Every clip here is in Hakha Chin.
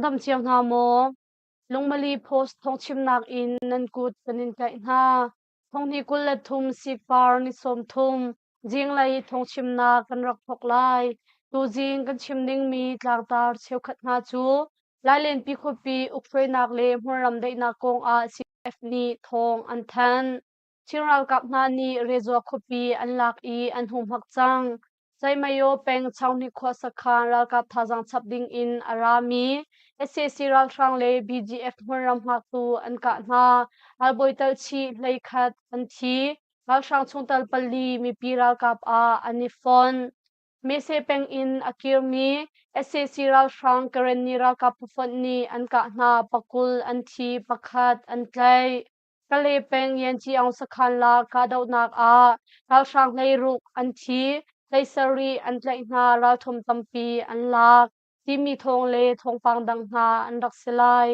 dam cio hna maw? Lungmali Post thawngchimnak in nan kut kan in tlaih hna. Thonghni 23 sikpar ni 30 zinglei thawngchimnak kan rak thawk lai. Tuzing kan chim dingmi tlangtar cheukhat hna cu Lailenpi khuapi ukhruainak le hmunram daihnak kong ah CF nih thawng an thanh. Chin ralkap hna nih Rezua khuapi an lak i an humhak cang. Caimayo peng Chaunghni khua sakhan ralkap thazaang chap ding in a rami sac ralhrang le BGF hmunram hngaktu an kah hna. Ralbawi talchih 11 an thi. Ralhrang chungtel pali mipi ralkap ah an i fonh. Mese peng in a kirmi sac ralhrang Karenni ralkap phufonh nih an kah hna pakul an thi pakhat an tlaih. Kale peng Yanchiaung sakhan la kahdohnak ah ralhrang 16 an thi, 17 an tlaih hna ralthum tampi an lak timi thawng le thawngpang dang hna an rak si lai.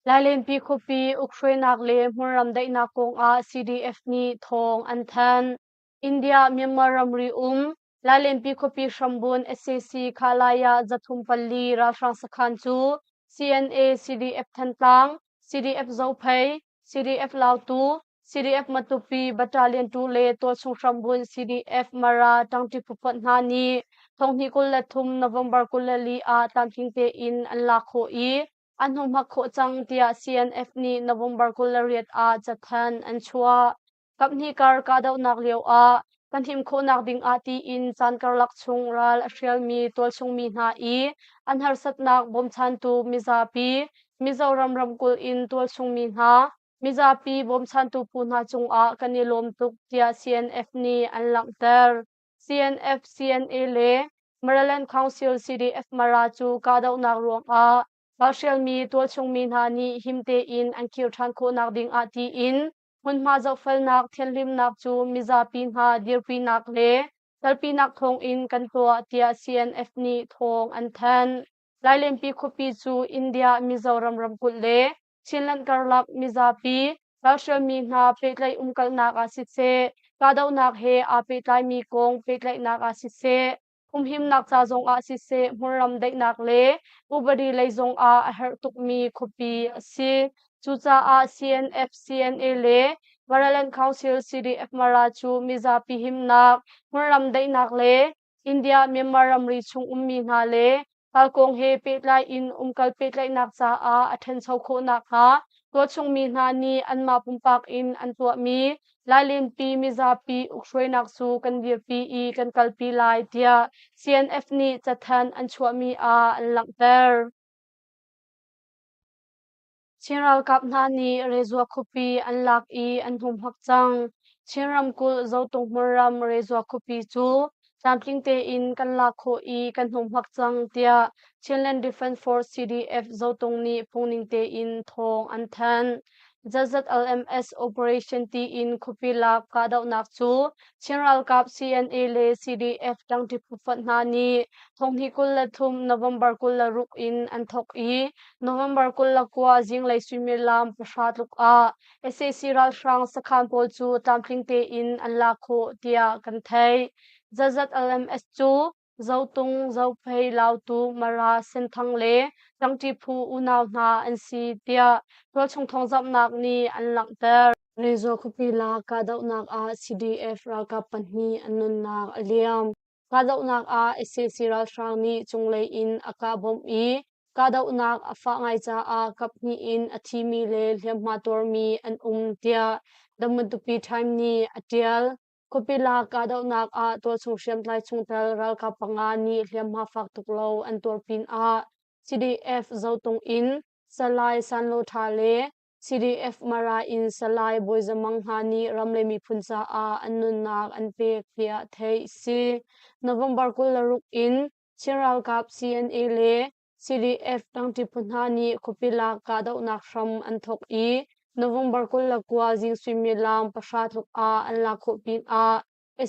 Lailenpi khuapi ukhruainak le hmunram daihnak kongah CDF nih thawng an thanh. India Myanmar ramri um Lailenpi khuapi hrambun sac Khalaya 304 ralhrang sakhan cu CNA, CDF Thantlang, CDF Zophei, CDF Lautu, CDF Matupi Battalion 2 le tualchung hrambun CDF Mara ṭangṭi phufonh hna nih thonghnih 23 November 24 ah tlamtling tein an lak khawh i an humhak khawh cang tiah CNF nih November 28 ah cathanh an chuah. Kaphnih kar kahdohnak lioah kan him khawhnak ding ah tiin caan karlak chung ral a hrialmi tualchungmi hna i an harsatnak bawmchantu mizapi, Mizoram ramkulh in tualchungmi hna, mizapi bawmchantu phu hna cungah kan i lawm tuk tiah CNF nih an langhter. CNF, CNA le Maraland Council CDF Mara cu kahdohnak ruangah ralhrialmi tualchungmi hna nih him tein an kir ṭhan khawhnak ding ah tiin Hmunhma zohfelnak thianhlimnak cu mizapi hna dirpinak le kalpinak thawngin kan tuah tiah CNF nih thawng an thanh. Lailenpi khuapi cu India Mizoram ramkulh le Chinland karlak mizapi ralhrialmi hna pehtlaih umkalnak ah siseh, kahdohnak he aa pehtlaimi kong pehtlaihnak ah siseh, humhimnak ca zongah siseh hmunram daihnak le upadi lei zongah a herh tukmi khuapi a si. Cucaah CNF, CNA le Maraland Council CDF Mara cu mizapi himnak, hmunram daihnak le India Myanmar ramri chung ummi hna le Kalkawng he pehtlai in umkal pehtlaihnak caah a ṭhancho khawh nakhnga tualchungmi hna nih anmah pumpak in an tuahmi Lailenpi mizapi ukhruainak cu kan dirpi i kan kalpi lai tiah CNF nih cathanh an chuahmi ah an langhter. Chin ralkap hna nih Rezua khuapi an lak i an humhak cang. Chin ramkulh Zotung hmunram Rezua khuapi cu tlamtling tein kan lak khawh i kan humhak cang tiah Chinland Defense Force CDF Zotung nih phungning tein thawng an thanh. ZZLMS Operation tiin khuapi lak kahdohnak cu Chin ralkap CNA le CDF ṭangṭi phufonh hna nih thonghnih 23 November 26 in an thawk i November 29 zinglei suimilam pahra tluk ah sac ralhrang sakhan pawl cu tlamtling tein an lak khawh tiah kan theih. ZZLMS cu Zotung, Zophei, Lautu, Mara, Senthang le Ṭangṭi phu unau hna an si tiah tualchung thawngzamhnak nih an langhter. Rezaw khuapi lak kahdohnak ah CDF ralkap pahnih an nunnak a liam. Kahdohnak ah sac ralhrang nih cunglei in a kah bawmh i kahdohnak a fah ngai caah kaphnih in a thimi le hliamhma tuarmi an um tiah The Matupi Time nih a ṭial. Khuapi lak kahdohnak ah tualchung hriamtlai chungtel ralkap panga nih hliamhma fak tuk lo an tuar pinah CDF Zotung in Salai Sanlotha le CDF Mara in Salai Bawi Za Mang hna nih ram le miphun caah an nunnak an pek tiah theih si. November 26 in Chin ralkap CNA le CDF ṭangṭi phu hna nih khuapi lak kahdohnak hram an thawk i November 29 zing suimilam pahra tluk ah an lak khawh pinah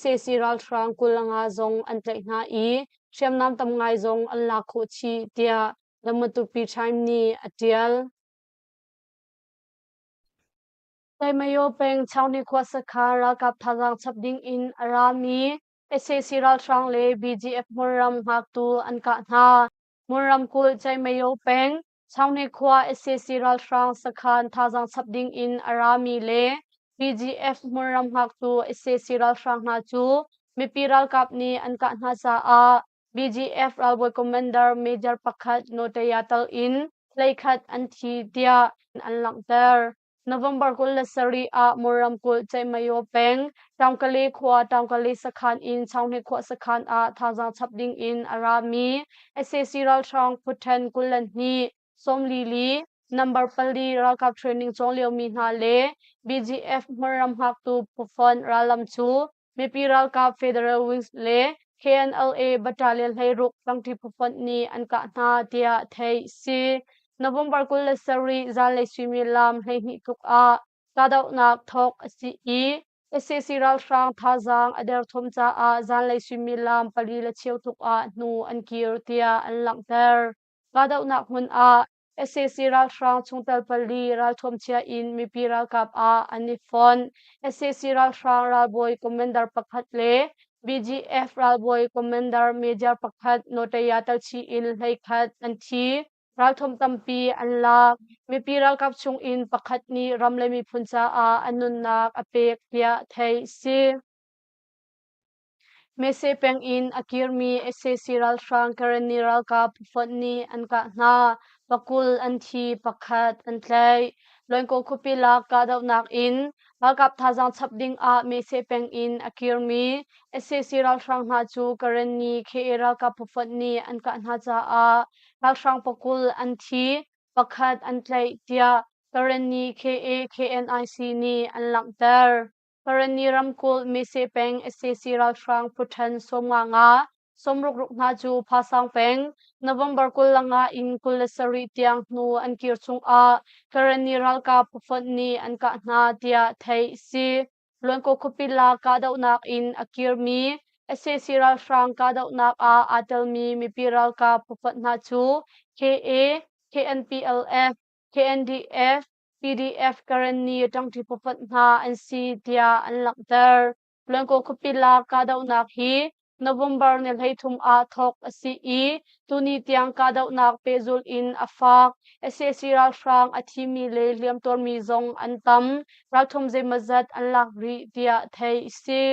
sac ralhrang 25 zong an tlaih hna i hriamnam tam ngai zong an lak khawh chih tiah The Matupi Time nih a ṭial. Taimayo peng Chaungni khua sakhan ralkap thazaang chap ding in a rami sac ralhrang le BGF hmunram hngaktu an kah hna. Hmunram kulh Chaimayo peng Chaungni khua sac ralhrang sakhan thazaang chap ding in a rami le BGF hmunram hngaktu sac ralhrang hna cu mipi ralkap nih an kah hna caah BGF ralbawi commander Major pakhat Notaya tal in 11 an thi tiah an langhter. November 27 ah Mon ramkulh Ceihmayo peng Taungkale khua Taungkale sakhan in Chaunghni khua sakhan ah thazaang chap ding in a rami sac ralhrang phuṭhen 22 44 number 4 ralkap training cawng liomi hna le BGF hmunram hngaktu phufonh rallam cu mipi ralkap Federal Wings le KNLA Battalion 16 tlangṭi phufonh nih an kah hna tiah theih si. November 27 zanlei suimilam 12 tluk ah kahdohnak thawk a si i sac ralhrang thazaang a derthawm caah zanlei suimilam 4:15 tluk ah hnu an kir tiah an langhter. Kahdohnak hmun ah sac ralhrang chungtel pali ralthuam chia in mipi ralkap ah an i fonh. sac ralhrang ralbawi commander pakhat le BGF ralbawi commander major pakhat Nawtaya talchi in 11 an thi. Ralthuam tampi an lak. Mipi ralkap chung in pakhat nih ram le miphun caah a nunnak a pek tiah theih si. Mese peng in a kirmi sac ralhrang Karenni ralkap phufonh nih an kah hna. Pakul an thi, pakhat an tlaih. Loinkaw khuapi lak kahdohnak in ralkap thazaang chap ding ah Mese peng in a kirmi sac ralhrang hna cu Karenni KA ralkap phufonh nih an kah hna caah ralhrang pakul an thi, pakhat an tlaih tiah Karenni KA KNIC nih an langhter. Karenni ramkulh Mese peng sac ralhrang phuṭhen 55 66 hna cu Phasang peng November 25 in 27 tiang hnu an kir chungah Karenni ralkap phufonh nih an kah hna tiah theih a si. Luankaw khuapi lak kahdohnak in a kirmi sac ralhrang kahdohnak ah aa telmi mipi ralkap phufonh hna cu KA, KNPLF, KNDF, PDF Karenni ṭangṭi phufonh hna an si tiah an langhter. Luankaw khuapi lak kahdohnak hi November ni 33 ah thawk a si i tuni tiang kahdohnak pehzulh in a fak. sac ralhrang a thimi le hliamtuarmi zong an tam. Ralthum zeimawzat an lak rih tiah theih a si.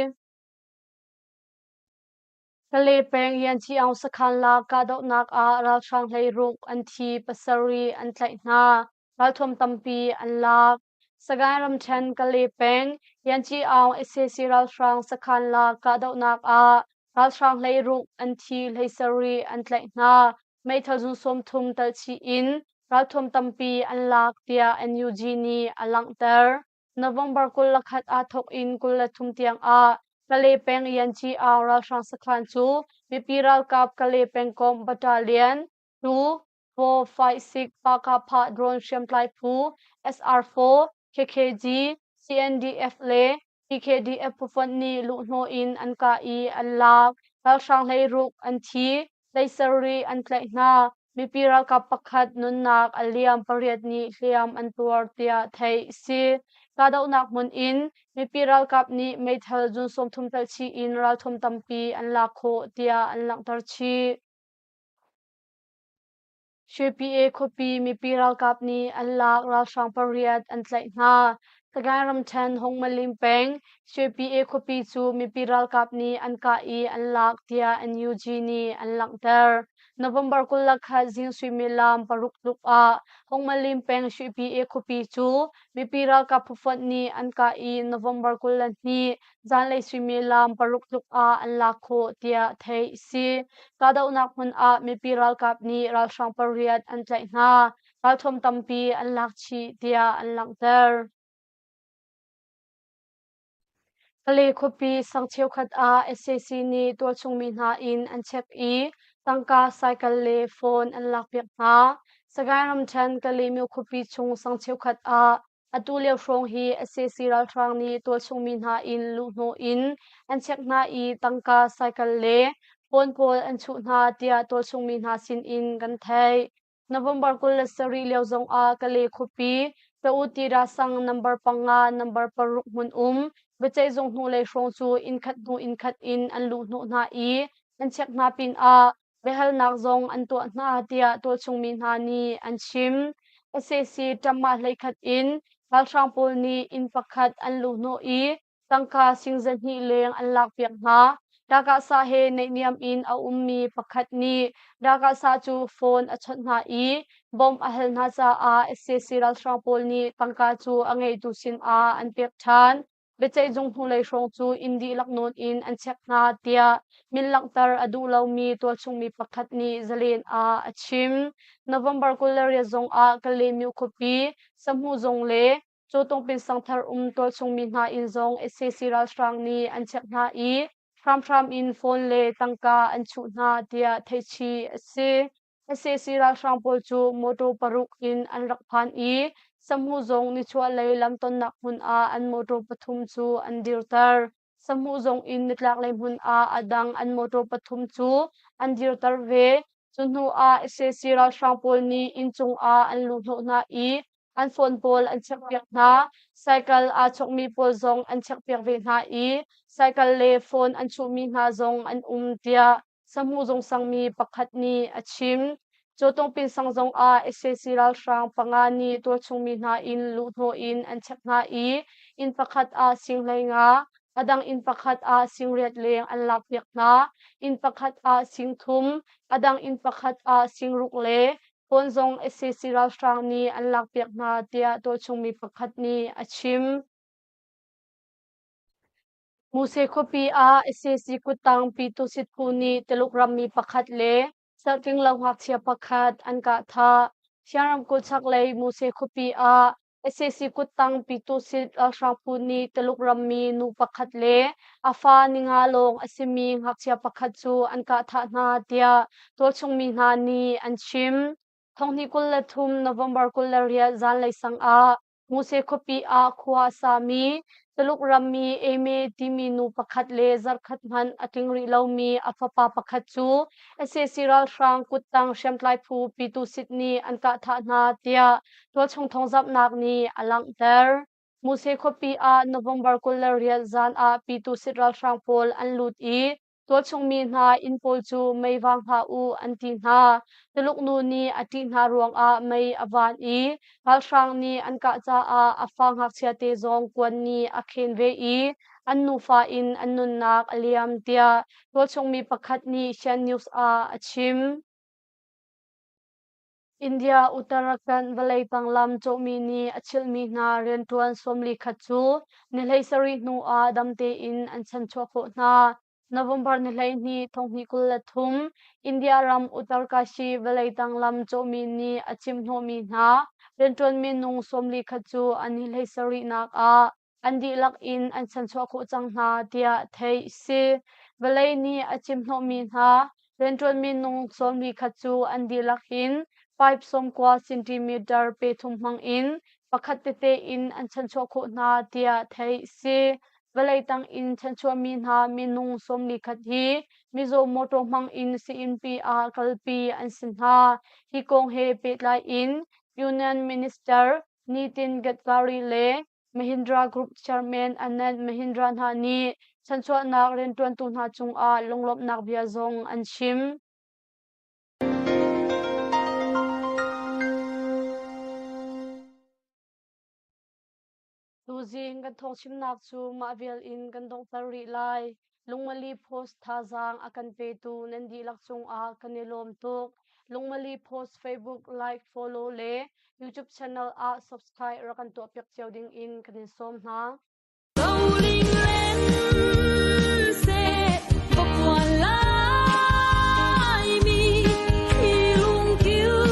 Kale peng Yanchiaung sakhan lak kahdohnak ah ralhrang 16 an thi, pasarih an tlaih hna. Ralthuam tampi an lak. Sagaing ramṭhen Kale peng Yanchiaung sac ralhrang sakhan lak kahdohnak ah ralhrang 16 an thi, 17 an tlaih hna. Meithal zung 30 talhchih in ralthuam tampi an lak tiah NUG nih a langhter. November 21 ah thawk in 23 tiang ah Kale peng Yanci Aung ralhrang sakhan cu mipi ralkap Kale pengkomh battalion 2 4 5 6 Pakapha drone hriamtlai phu SR4 KKG CNDF le PKDF phufonh nih luhhnawh in an kah i an lak. Ralhrang 16 an thi, 17 an tlaih hna. Mipi ralkap pakhat nunnak a liam, pariat nih hliam an tuar tiah theih a si. Kahdohnak hmun in mipi ralkap nih meithal zun 30 telhchih in ralthum tampi an lak khawh tiah an langhter chih. Shwe-PA khuapi mipi ralkap nih an lak ralhrang pariat an tlaih hna. Sagaing ramṭhen Hongmalim peng Shwe-PA khuapi cu mipi ralkap nih an kah i an lak tiah NUG nih an langhter. November 21 zing suimilam 6 tluk ah Hongmalim peng Shwe-PA khuapi cu mipi ralkap phufonh nih an kah i November 22 zanlei suimilam 6 tluk ah an lak khawh tiah theih a si. Kahdohnak hmun ah mipi ralkap nih ralhrang pariat an tlaih hna. Ralthuam tampi an lak chih tiah an langhter. Kale khuapi sang cheukhat ah sac nih tualchung mi hna inn an check i tangka, cycle le phone an lakpiak hna. Sagaing ramṭhen Kalaymyo khuapi chung sang cheukhat ah atu lio hrawng hi sac ralhrang nih tualchung mi hna inn luhhnawh in an check hna i tangka, cycle le phone pawl an chuh hna tiah tualchung mi hna sin in kan theih. November 27 lio zongah Kale khuapi Chautira sang number 5, number 6 hmun um biaceihzung hnulei hrawng cu innkhat hnu innkhat in an luh hnawh hna i an check hna pinah biahalnak zong an tuah hna tiah tualchungmi hna nih an chim. Sac ṭamah hleikhat in ralhrang pawl nih inn pakhat an luh hnawh i tangka sing 200 leng an lakpiak hna. Dakahsah he naihniam in a ummi pakhat nih Dakahsah cu phone a chawnh hna i bawmh a hal hna caah sac ralhrang pawl nih tangka cu a ngeitu sinah an pek ṭhan. Biaceihzung hnulei hrawng cu inn dihlak nawn in an check hna tiah min langhter a duh lomi tualchungmi pakhat nih Zalen ah a chim. November 28 zong ah Kalaymyo khuapi Sahmu zung le Cawtungpin sangthar um tualchungmi hna inn zong sac ralhrang nih an check hna i hramhram in phone le tangka an chuh hna tiah theihchih a si. Sac ralhrang pawl cu motor paruk in an rak phan i Sahmu zong nichuahlei lamtonnak hmun ah an motor pathum cu an dirter. Sahmu zong in nitlaklei hmun ah a dang an motor pathum cu an dirter ve. Cu hnu ah sac ralhrang pawl nih inn cung ah an luhhnawh hna i an phone pawl an chekpiak hna. Cycle aa chokmi pawl zong an chekpiak ve hna i cycle le phone an chuhmi hna zong an um tiah Sahmu zung sangmi pakhat nih a chim. Cawtungpin sang zong ah sac ralhrang panga nih tualchungmi hna inn luhhnawh in an chek hna i inn pakhat ah sing 15, a dang inn pakhat ah sing riat leng an lakpiak hna. Inn pakhat ah sing thum, a dang inn pakhat ah sing ruk le phone zong sac ralhrang nih an lakpiak hna tiah tualchungmi pakhat nih a chim. Muse khuapi ah sac kuttang Pyitusit phu nih Tuluk rammi pakhat le sertlinglo ngakchia pakhat an kah thah. Siang ramkulh chaklei Muse khuapi ah sac kuttang Pyitusit ralhrang phu nih Tuluk rammi nu pakhat le a fa ninga lawng a simi ngakchia pakhat cu an kah thah hna tiah tualchungmi hna nih an chim. 2023 November 28 zanlei sang ah Muse khuapi ah khua a sami Tuluk rammi Amy timi nu pakhat le zarkhat hmanh a tling rih lomi a fapa pakhat cu sac ralhrang kuttang hriamtlai phu Pyitusit nih an kah thah hna tiah tualchung thawngzamhnak nih a langhter. Muse khuapi ah November 28 zan ah Pyitusit ralhrang pawl an lut i Tualchungmi hna inn pawl cu mei vang hlah u an ti hna. Tuluk nu nih a ṭih hna ruangah mei a van i ralhrang nih an kah caah a fa ngakchiate zong kuan nih a khen ve i an nufa in an nunnak a liam tiah tualchungmi pakhat nih Shan News ah a chim. India Uttarakhand vawlei tanglam cawhmi nih a chilhmi hna rianṭuan 41 cu ni 17 hnu ah dam tein an chanchuah khawh hna. November ni 12, 2023, India ram Uttarkashi vawlei tanglam cawhmi nih a chimhnawhmi hna rianṭuan minung 41 cu an ni 17nak ah an dihlak in an chanchuah khawh cang hna tiah theih a si. Vawlei nih a cimhnawhmi hna rianṭuan minung 41 cu an dihlak in pipe 90 centimeter pe thum hmang in pakhat tete in an chanchuah khawh hna tiah theih a si. Vawlei tang in chanchuahmi hna minung 41 hi mizaw motor hmang in sii-innpi ah kalpi an si hna. Hi kong he pehtlai in Union Minister Nitin Gadkari le Mahindra Group Chairman Anand Mahindra hna nih chanchuahnak rianṭuantu hna cungah lunglawmhnak bia zong an chim. Tuzing kan thawngchimnak cu mah vial in kan donghter rih lai. Lungmali Post thazaang a kan petu nan dihlak cungah kan i lawm tuk. Lungmali Post Facebook like, follow le YouTube channel ah subscribe rak kan tuahpiak cio ding in kan in sawm hna. Rolling Land.